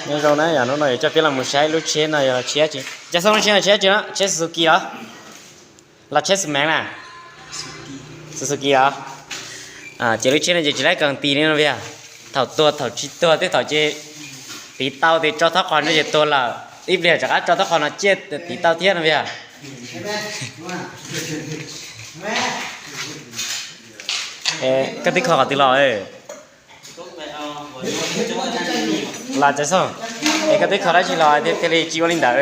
Nyob zoo na, yog hnub no yuav coj peb los mus saib lub tsheb no yog tsheb tsi. Cas xoj lub tsheb no tsheb tsi no, tsheb Suzuki los? Los tsheb Xu Meev na? Suzuki los? Ces lub tsheb no ces tsis laib kas tis li no viag. Thaum tuag thaum tsis tuag tej thaum ces tiv tau tes tso thab qhos no ces tuag lawm, ib pliag rov qab tso thab qhos no ciaj tiv tau thiab no viag. Koj twb kho qhov twg los? Los tsav xoj, es koj twb kho dab tsi los thiaj li tsis ua li ntawd?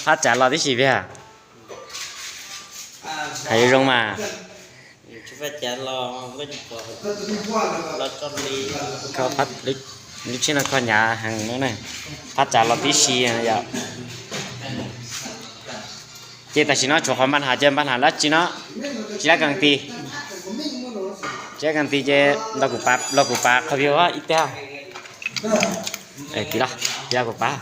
Phab tsav los tib si viag. Hais zoo mas. Lub tsheb no kho hnyav heev no na. Phab tsav los tib si yom. Ces tam sim no tshuav qhov npaj has ces npaj has dab tsi no, tsis laib kas tis. Tsis laib kas tis ces los kuv pav qhov view ib teg. Tiv los, tiv los kuv pav.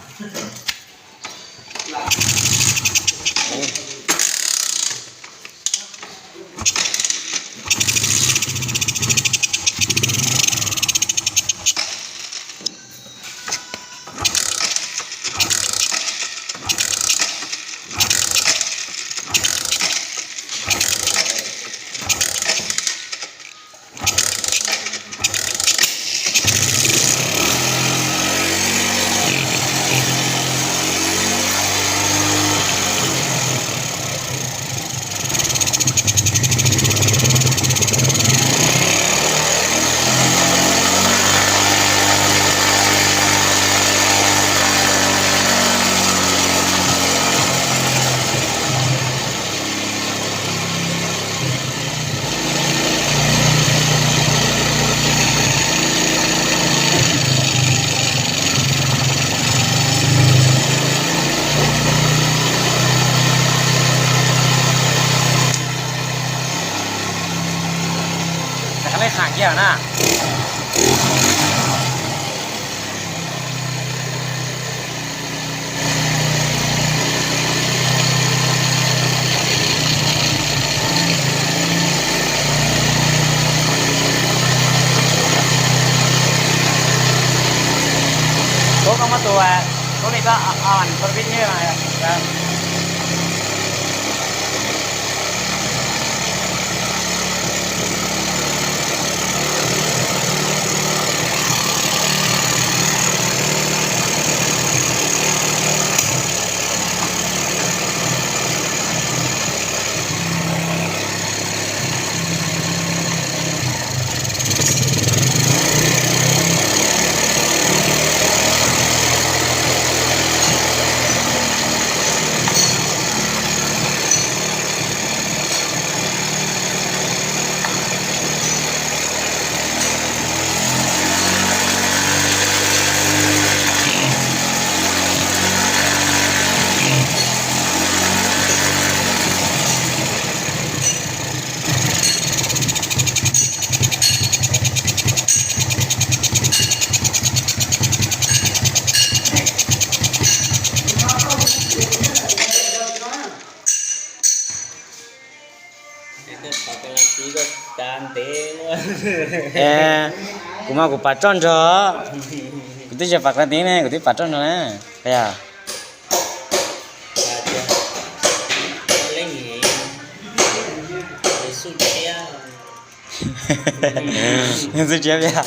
Rov qab lej qham kiag na. Kuv koj muab tus, kuv li koj, kuv li nyiaj. Kuv mas kuv pam roj nrog, kuv twb tsis pam kas tis ne, kuv twb pam roj nrog na. Xub tsia viag.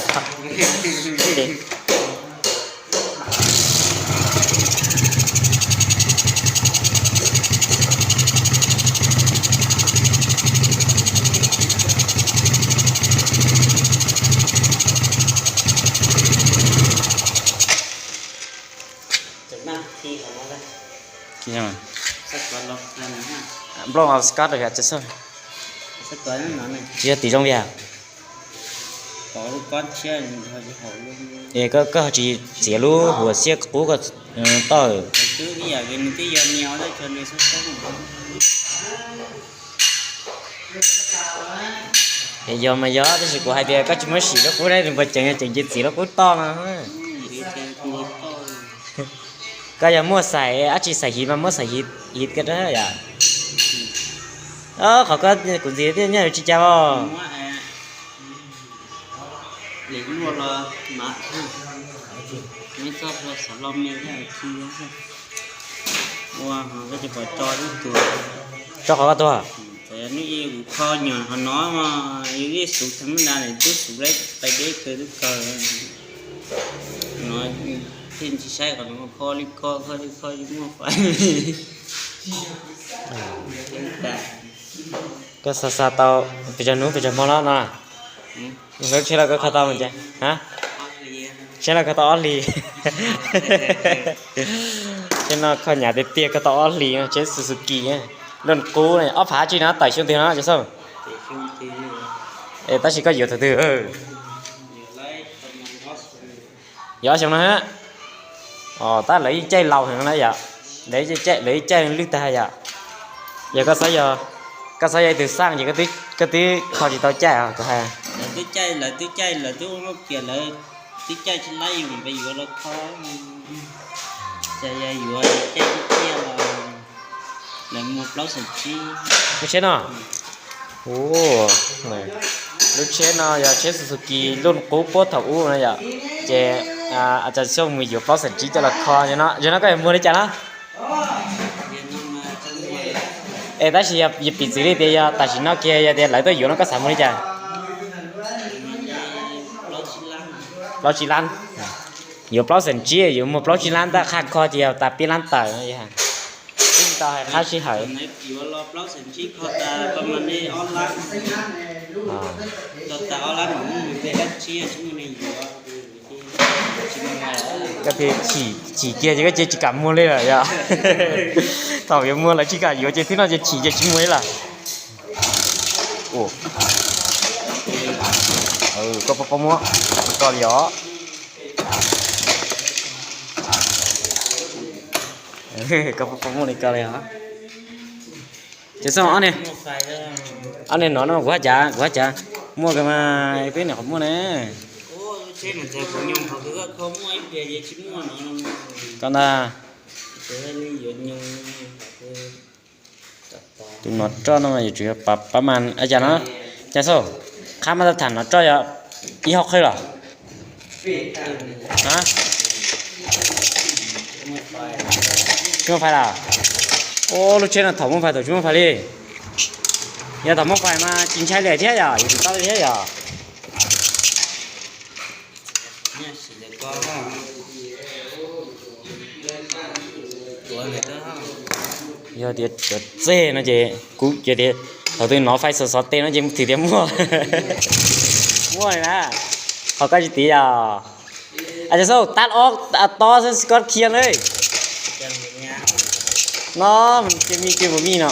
Nplooj au scotch tsis yog tim zoo viag. Es koj ho tsis txiav lub huam xiab qub koj toj? Es yog mas yog, tab sis kuv hais tias koj tsis muab sim lub qub ne, nws puas ceev, yog ceev ces txiav lub qub toj no. Koj yog muaj xais dab tsi, xais hiv mas muab xais hiv, hiv kiag rau yom. Qhov koj kuv ntxiv thiaj nyob tsis cas os. Lim luaj los mam, neb txoj hlua xav los me thiab, ua koj tsis pom tso ib tug. Tso qhov koj tuag. Txawm yog neb kuv kho nyuam qhuav no, yus ib xuv thaj mab nra ne twb xuv lawm, pais deb kawg twb kawg no, thiaj tsis saib qhov no kho li kho, kho li kho tsis muaj fais. Koj xa xa tau pes tsawg hnub pes tsawg hmo no no? Lub tsheb no koj kho tau mus cas? Tsheb no kho tau ob hlis. Tsheb no kho hnyav tiag tiag, kho tau ob hlis, tsheb Suzuki. Luj qub ne, ob phav tsi no tawm xyoo twg no cov xauj? Es tab sis koj yuav thaum twg? Yuav ob xyoo no hab. Os, tab lawv yeej caij laus heev na yom. Lawv yeej caij, lawv yeej caij lwj tag yom. Yog koj xav, koj xav yog ib tug xaj ces koj twb kho tsis tau caij os kuv hais. Lawv twb caij, lawv twb caij, lawv twb muaj kiag, lawv twb caij tsis laib yus pes yuav los kho. Cas yog yuav caij tiag tiag los lawv muag plaub xees tsib. Lub tsheb no, lub tsheb no yog tsheb Suzuki luj qub puab thaum ub na yom. Ces a tas xyoj mus yuav plaub xees tsib coj los kho. Yog no koj yuav muag li cas no? Es tab sis yog piv txwv li tias yog tam sim no kiag yog tias lawv tuaj yuav no koj xav muag li cas? Plaub tsib lab. Yuav plaub xees tsib yuav muag plaub tsib lab, tab qha kho ces yog tas peb lab tawm no. Tsis tau hais qhab sij hawm. Koj tias chim, chim kiag ces koj cia tsis kam muag li lawm yom. Thaum yuav muag lawv tsis kam yuav ces thib no ces chim ces tsis muag li lawm. Koj pab pab muab ko li os. Koj pab pab muab li ko li os. Ces xauj, ob niag no no kuv hab cas, kuv hab cas muaj ko mas peb niam qhov muaj ne. Ko ntag. Tus nov roj no yuav tsum yog pab mas cas no. Cas xauj, qhab mas tab tham nov roj yog ib hauv qhwv los? Tsis muaj fais lawm. Ua lub tsheb no thaum muaj fais thaum tsis muaj fais li. Yog thaum muaj fais mas tsis ntshai li thiab yom, yus tsis tau li thiab yom. Yog tias txog txeg no ces kuv ces tias thaum twg nov fais xov xov tes no ces twb tias muaj, muaj li na. Qhov koj tsis tiv yog. Cas xauj, tab ob tob xwb koj khiav li. No, ces mij ces mus mij no.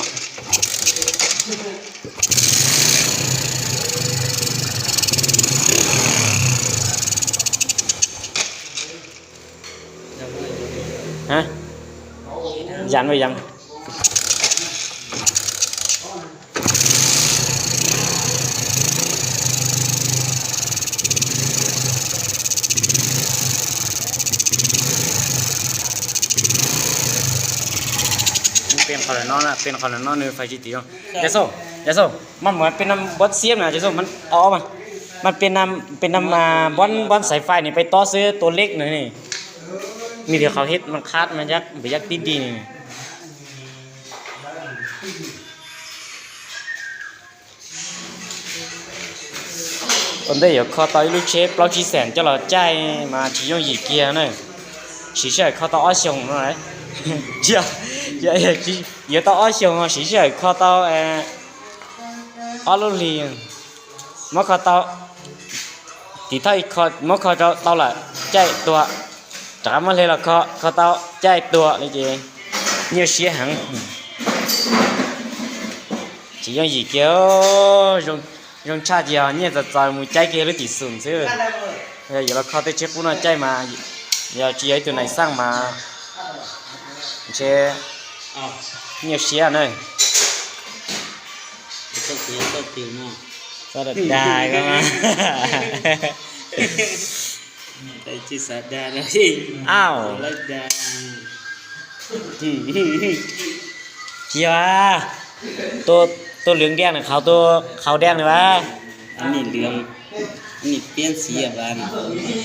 Yam, yam. Peb qhov lawm no, peb qhov lawm no nws fais tsis tiv. Cas xauj, cas xauj, mas mus peb nam npab xiab na, cas xauj, mas peb nam, peb nam npab, npab xaiv fais ne, peb tob xwb tua leb na ne. Nws tias qhov hib mas qhab mas yab npam yab tib di ne. Ua ntej yuav kho tau ib lub tsheb plaub tsib xees coj los caij mas tsis yooj yim kiag na. Siv sij hawm kho tau ob xyoos no. Yuav tau ob xyoos siv sij hawm kho tau ob lub hlis. Muab kho tau, tiv thauj ib kho, muab kho tau lawm caij tuag, rov qab muab hle los kho, kho tau caij tuag li ces nyuaj siab heev. Tsis yooj yim kiag, zoo tshaj ces nyiaj txaus txaus mus caij kiag lub tim xum xwb. Yog yuav los kho tej tsheb qub no caij mas yog tsis yog ib tug nais xaj mas ntshe nyuaj siab na. Txhob dag dag ko. Au, tsis yog, tus lwv diaj na, qhov tus qhov diaj na.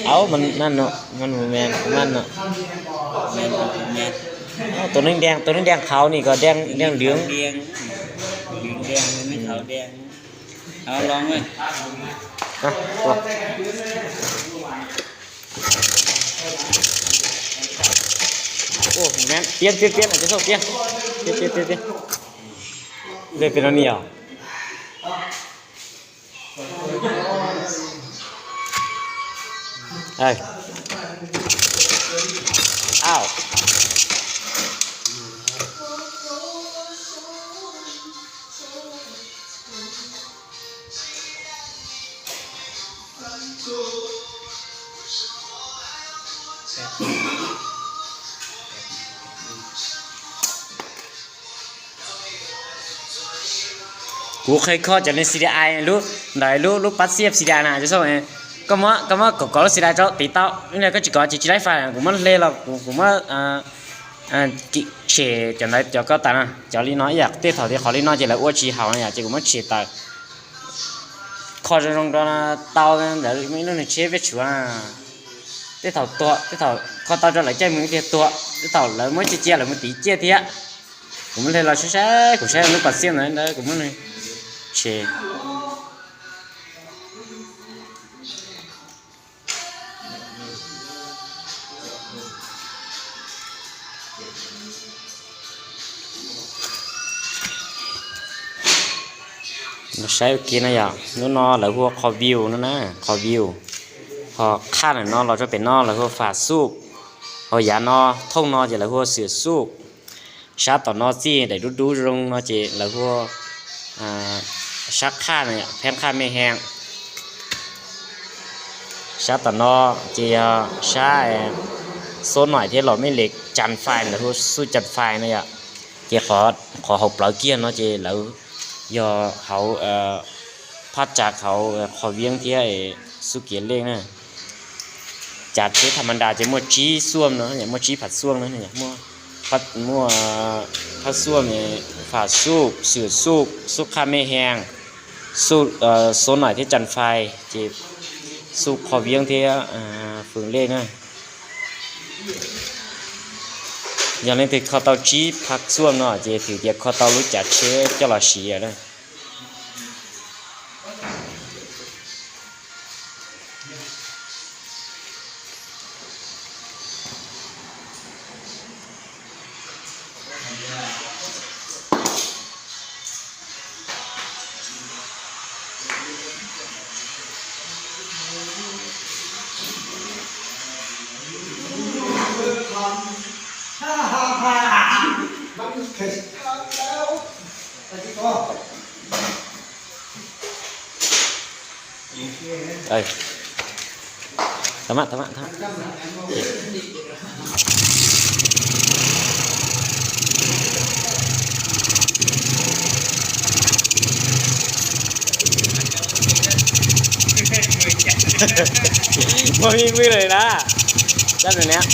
Aub, man no, man no, man no. Tus neeg deeg, tus neeg deeg qhauv ni kom deeg, deeg lwv. Tiab, tiab, tiab, tiab, tiab, tiab, tiab. Lej pem no ni os. Kuv qhia koj cov neeg C D I lub ntawd, lub lub pab xiab C D I na, koj muab, koj muab kom kov lub C D I rau tiv tau, koj tsis kov ces tsis laib fais. Kuv muab hle los kuv, kuv muab tshem cov ntawd cov koj tas no, cov li no ib yam tej thaum tias qhov li no ces lawv ua tsis haum no yom, ces kuv muab tshem tawm. Kho zoo zoo rau tau ntawd, ib lub niag tsheb peb tshuav na. Tej thaum tuag, tej thaum kho tau rau lawv caij mus tiag tuag, tej thaum lawv muab cia cia lawv mus tiv ciaj thiab. Kuv muab hle los saib saib, kuv saib lub pas xiab ntawd ntawd kuv muab tshem. Saib ua ke no yom, lub no lawv hu ua qhov view no na, qhov view. Ho qhaj ntawm no los rau pem no lawv hu ua fas xuj, ho yav no thooj no ces lawv hu ua xwm xuj. Sab tom no txij daim dub dub zoo no ces lawv hu ua sab qhaj, pheeb qhaj mej hee. Sab tom no ces yog sab xob noim thiab los mej li cas fais, lawv hu ua xuj cas fais no yom. Ces qhov hauv plawv kiag no ces lawv yog hauv phab tsav hauv qhov vieb thiab xuj kiav lej na. Cas tsheb tham ma nras ces muaj tsib xuaj no, muaj tsib phab xuaj na, muaj phab xuaj, fas xuj, xwm xuj, xuj qhaj mej hee, xob noim thiab cas fais, ces xuj qhov vieb thiab fwm lej na. Yog leej twg kho tau tsib phab xuaj no ces thwm tias kho tau lub cav tsheb coj los siv lawm na. Muaj vij vwj lawm na. Koj nws niam.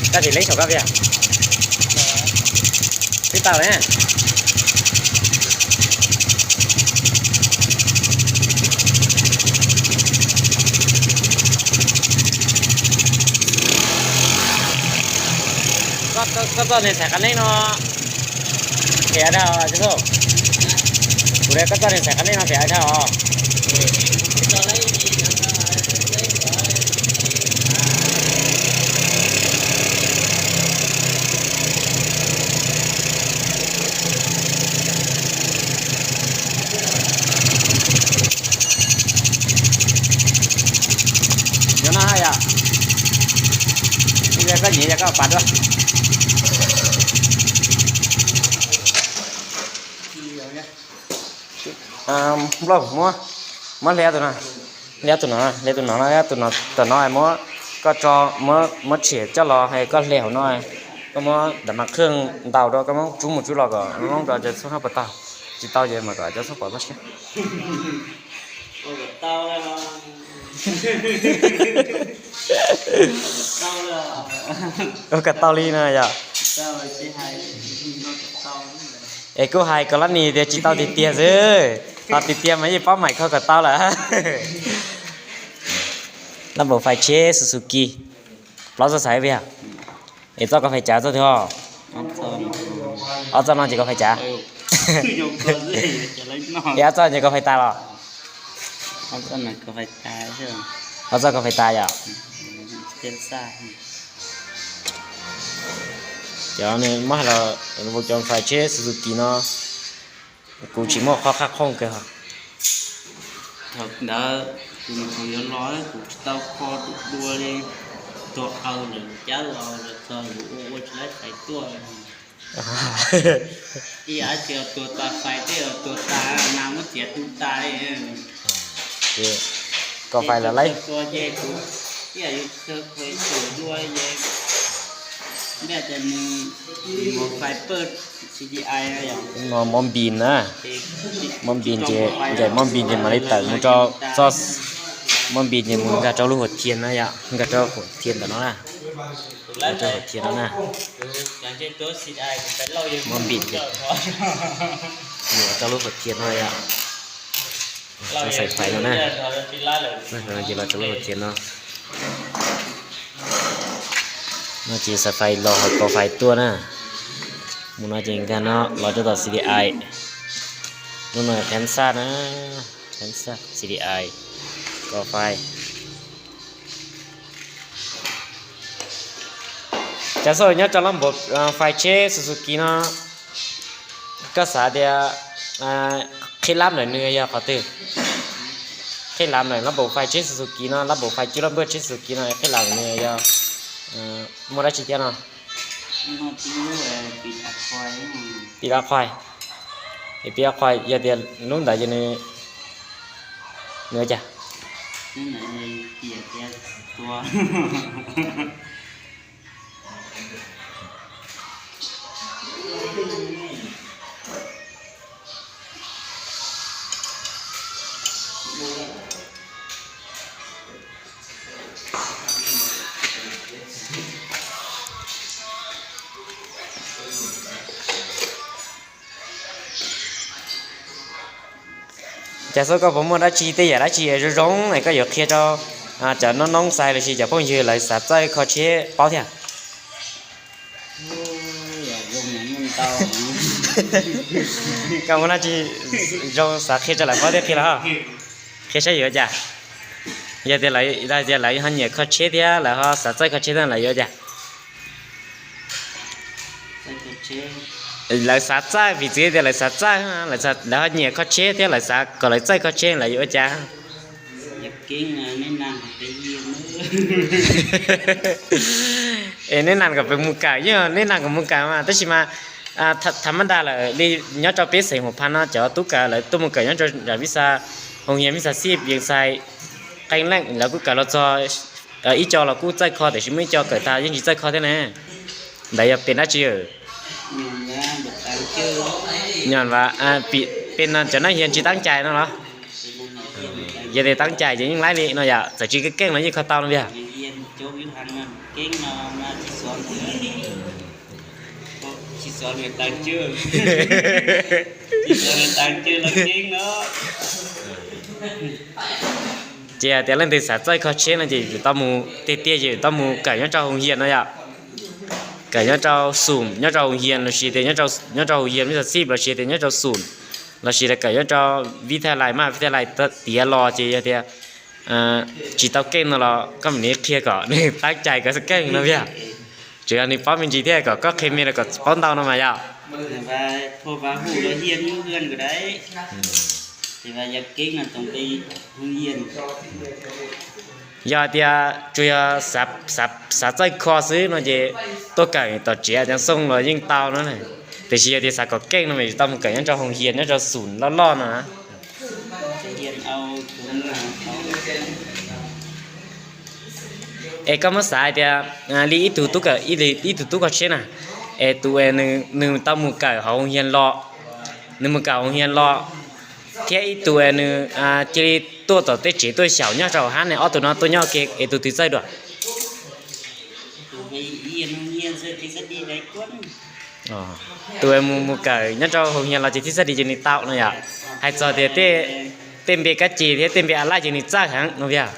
Koj tim leeb saum koj tiag. Twb tau ne. Koj txoj niag xaiv qab neeb no phem dhau. Kuv li koj txoj niag xaiv qab neeb no phem dhau os. Yog no hais yom, yog koj nyiam yog koj pas dua. Nplooj, muab, muab hle tus no, hle tus no, hle tus no, tus no, tus no muab, koj tso, muab tshem coj los hais koj hle hauv no, koj muab ntawm mas qhwj ntaus rau, koj muab tsub mus tsub los kom loob rau cov txhua hab puas tau, tsis tau ces mas kom cov txhua pom txoj sia. Ua kom tau li no yom. Es kuj hais kom lab nis tias tsis tau tiag tiag xwb. Qhov tiag tiag mas yeej paub Maim kho kom tau lawm. Lab npaum fais tsheb Suzuki, plaub txoj xaiv viag. Es txoj koj fais cas txoj twg os? Ob txoj no ces koj fais cas? Es ob txoj ces koj fais tas los? Ob txoj koj fais tas yom? Cov muab hais los, cov fais tsheb Suzuki no kuv tsis muaj qhov qhab qhooj kawg. Thaum ntawd kuv yuav los kuv tsis tau kho dua li, tuag qawg lawm cab los los txog kuv ua ua tsis laib fais tuaj. Ib yam tsis tuag tas fais tej tuag tas nas muab txiav tu tas li. Koj fais los laib. Tua ces kuv ib yam yuav tsis tau fais tus dua ces npaj tias nws mus fais pawg C D I no yom. Mos npis na, mos npis ces ncaim mos npis ces mam li tawm mus rau txoj, mos npis ces mus nkag rau lub huam thias na yom, nkag rau huam thias ntawm no na, nkag rau huam thias no na. Mos npis ces mus rau lub huam thias no yom. Txoj xaiv fais no na, ces los rau lub huam thias no. No ces xaiv fais los hauv kov fais tuaj na. Mus no ces nkag no los rau tom C D I. Lub no Kansas na, Kansas C D I, kov fais. Cas xoj nyob rau lab npaum fais tsheb Suzuki no, koj xav tias qhib lab ntawm nws yog qhov twg? Qhib lab ntawm lab npaum fais tsheb Suzuki no, lab npaum fais cub lab npawj tsheb Suzuki no, qhib lab ntawm nws yog muaj dab tsi thiab no? Pib dab qhuai, pib dab qhuai, yog tias lub ntawd ces nws, nws ua cas? Cas xwb koj puas muaj dab tsi tej yam dab tsi zoo zoo es koj yuav qhia rau cov noob noob xais lossis cov phooj ywg lawv xav txawj kho tsheb paub thiab? Koj muaj dab tsi zoo xav qhia rau lawv paub thiab qhia los? Qhia saib yuav ua cas? Yog tias lawv, yog tias lawv ho nyiam kho tsheb thiab lawv ho xav txawj kho tsheb thiab lawv yuav ua cas? Lawv xav txawj, piv txwv tias lawv xav txawj, lawv ho nyiam kho tsheb thiab lawv xav kom lawv txawj kho tsheb lawv yuav ua cas? Es neb naj kom peb mus kawm, yeej neb naj kom mus kawm mas tab sis mas thav mab nta lawm li nyob rau peb xeem Huam Phas no cov tub kawm lawv tuaj mus kawm nyob rau nram Vib Xas, hoo hias Vib Xas Xib Yees Xais, qee leej lawv kuj kawm los txog ib co los kuj txawj kho tiam sis muaj ib co kawm tag yeej tsis txawj kho thiab ne. Ntawd yog pem dab tsi? Nyom pem no cov neeg yog tsis teeb cai no los? Yog tias teeb cai ces yeej laib li no yom, txawm tsis keej los yeej kho tau no tiag. Ces hais tias leej twg xav txawj kho tsheb no ces yuav tau mus tiag tiag ces yuav tau mus kawm nyob rau hoo hias no yom. Kawm nyob rau Xum nyob rau hoo hias lossis tias nyob rau hoo hias Vib Xas Xib lossis tias nyob rau Xum lossis tias kawm nyob rau Vib Thas Lais mas Vib Thas Lais tiav los ces yog tias tsis tau keej no los koj mam li qhia kom nws teeb cai kom keej no tiag. Tsuas yog nws paub me ntsis thiab kom koj qhia me los kom paub ntau no mas yom. Yog hais tias tsuas yog xav txawj kho xwb no ces tuaj kawm tom tsev Caav Xooj los yeej tau no. Tiam sis yog tias xav kom keej no mas yuav tau mus kawm nyob rau hoo hias nyob rau Xum loj loj no. Es koj muab xav hais tias li ib tug tub kawm, ib tug tub kho tsheb na, es tus es nws tau mus kawm hauv hoo hias los, nws mus kawm hoo hias los, thiab ib tug es nws cia li tuaj tom tej tsev tuaj xyaum nyob rau hauv hab ne, ob tug no tuaj nyob ua ke es tus twg txawj dua? Tus es mus mus kawm nyob rau hoo hias los ces thib xab dis ces nws tau no yom. Hais txog tias tej npe kab ces thiab tej npe a laj ces nws txawj heev no yog.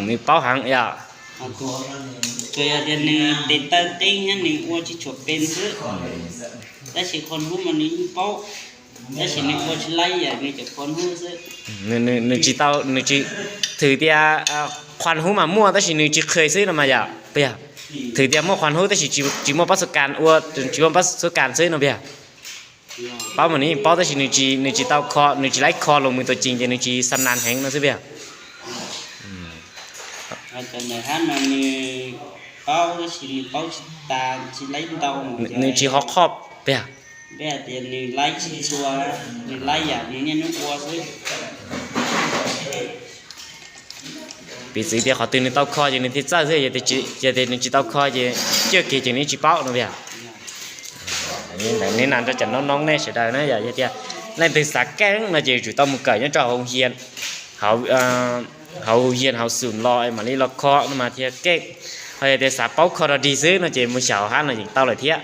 Nws paub heev yog. Tsuas yog tias nws tes taw qeeb thiab nws ua tsis tshua pes xwb, tab sis qhov hnub mas nws yeej paub, tab sis nws ua tsis laib yam nws cov qhov hnub xwb. Nws tsis tau, nws tsis, thwm tias qhov hnub mas muaj tab sis nws tsis qhia xwb no mas yog puas yog? Thwm tias muaj qhov hnub tab sis tsis muaj pab xub kas ua, tsis muaj pab xub kas xwb no puas yog? Paub mas nws yeej paub tab sis nws tsis, nws tsis tau kho, nws tsis laib kho los mus tuaj ceev ces nws tsis xam nas heev no xwb puas yog? Nws tsis hov qhov puas yog? Piv txwv tias qhov twg nws tau kho ces nws thiaj txawj xwb, yog tias nws tsis tau kho ces coj kiag ces nws tsis paub no puas yog? Neb nas rau cov noob noob nej sawv daws na, yog tias leej twg xav keej no ces yuav tsum tau mus kawm nyob rau hauv hias, hauv hias hauv xum los mam li los kho no mas thiaj keej. Ho yog tias xav paub kho rau dig xwb no ces mus xyaum hab no yeej tau lawm thiab.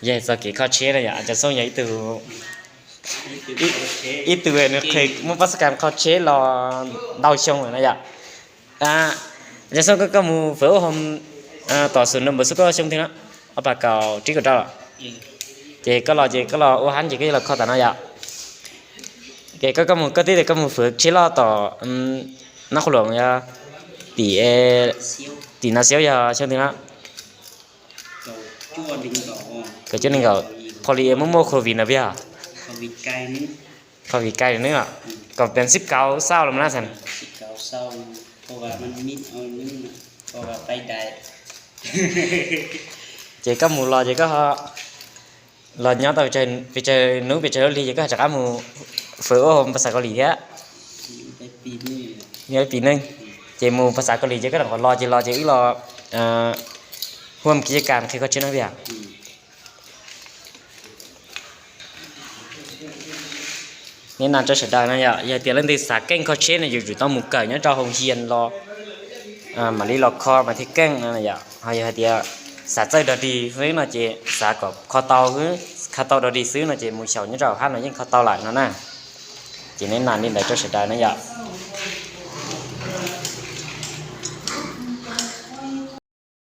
Yog txog kev kho tsheb no yog Cov Xyooj yog ib tug, ib tug nws qhia muaj pab xab kas kho tsheb los ntau xyoo lawm no yom. Cov Xyooj, koj mus fwv ua home tom xum no npaum xub koj xyoo twg na? Ob phav kaum tsib kaum rau los? Ces koj los ces koj los ua hab ces koj yuav los kho tas no yom. Ces koj, koj mus, koj tib tias koj mus fwv tsheb loj tom Nab Qhuv Loos, tim, tim Nas Xiauv yog xyoo twg na? Kaum cuaj nees nkaum, pho li muaj muaj covid no puas yog? Covid cai nws, kaum peev xib kaum xauj los mas na xas. Ces koj mus los ces koj los nyob tau pes tsawg hnub pes tsawg lub hli ces koj ho rov qab mus fwv ua home pas xav Kaus Lim thiab. Nyob ib pis neej, ces mus pas xav Kaus Lim ces koj rov qab los ces los ces wb los huam kiv kas qhia kho tsheb no puas yog? Neb nas rau sawv daws no yom, yog tias leej twg xav keej kho tsheb no yuav tsum tau mus kawm nyob rau hauv hias los mam li los kho mas thiaj keej no yom. Ho yog hais tias xav txawj dog dig xwb no ces xav kom kho tau xwb, kho tau dog dig xwb no ces mus xyaum nyob rau hauv hab no yeej kho tau lawm no na. Ces neb nas li ntawd rau sawv daws na yom.